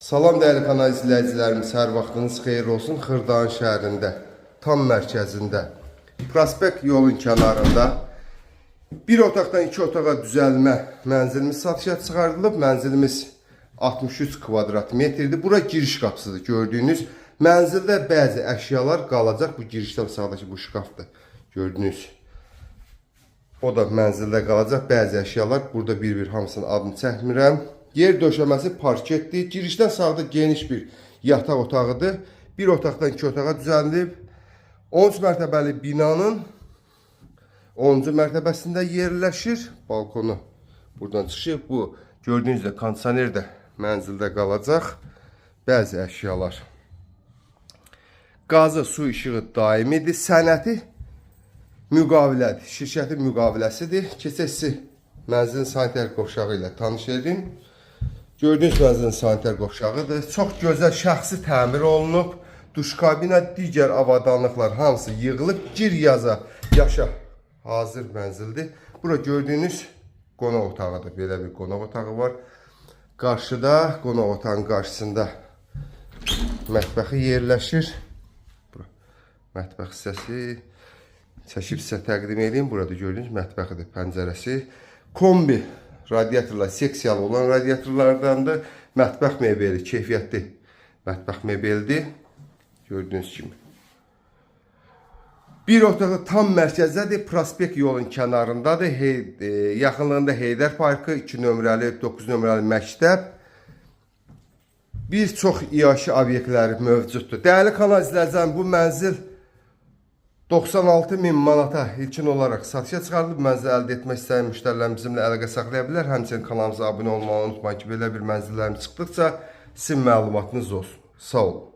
Salam dəyərli kanal izləyicilərimiz, hər vaxtınız xeyir olsun. Xırdalan şəhərində, tam mərkəzində, prospekt yolun kənarında bir otaqdan iki otağa düzəlmə mənzilimiz satışa çıxarılıb. Mənzilimiz 63 kvadrat metrdir. Bura giriş qapısıdır gördüyünüz. Mənzildə bəzi əşyalar qalacaq. Bu girişdən sağdakı bu şkafdır. Gördüyünüz. O da mənzildə qalacaq. Bəzi əşyalar burada bir-bir hamısının adını çəkmirəm. Yer döşəməsi parketdir. Girişdən sağda geniş bir yataq otağıdır. Bir otaqdan iki otağa düzəldilib. 13 mərtəbəli binanın 10-cu mərtəbəsində yerləşir. Balkonu buradan çıxışı. Bu gördüyünüz də kondisioner də mənzildə qalacaq. Bəzi əşyalar. Qazı, su işığı daimidir. Sənəti müqavilədir. Şirkətin müqaviləsidir. Keçək sizi mənzilin sanitar qovşağı ilə tanış edim. Gördüyünüz mənzilin sanitar qovşağıdır. Çox gözəl şəxsi təmir olunub. Duş kabina, digər avadanlıqlar hamısı yığılıb. Gir yaza, yaşa hazır mənzildir. Bura gördüyünüz qonaq otağıdır. Belə bir qonaq otağı var. Qarşıda, qonaq otağının qarşısında mətbəxi yerləşir. Bura mətbəx hissəsi çəkib sizə təqdim edeyim. Burada gördüyünüz mətbəxidir, pəncərəsi. Kombi radiatorlar, seksiyalı olan radiatorlardandır. Mətbəx mebeli keyfiyyətli mətbəx mebelidir. Gördüyünüz kimi. Bir otağı tam mərkəzdədir, prospekt yolun kənarındadır. Yaxınlığında Heydər Parkı, 2 nömrəli, 9 nömrəli məktəb. Bir çox iaşə obyektləri mövcuddur. Dəyərli kanal izləyicilərim, bu mənzil 96 min manata ilkin olaraq satışa çıxarılıb. Mənzil əldə etmək istəyən müştərilər bizimlə əlaqə saxlaya bilər. Həmçinin kanalımıza abunə olmağı unutmayın ki, belə bir mənzillərim çıxdıqca sizin məlumatınız olsun. Sağ olun.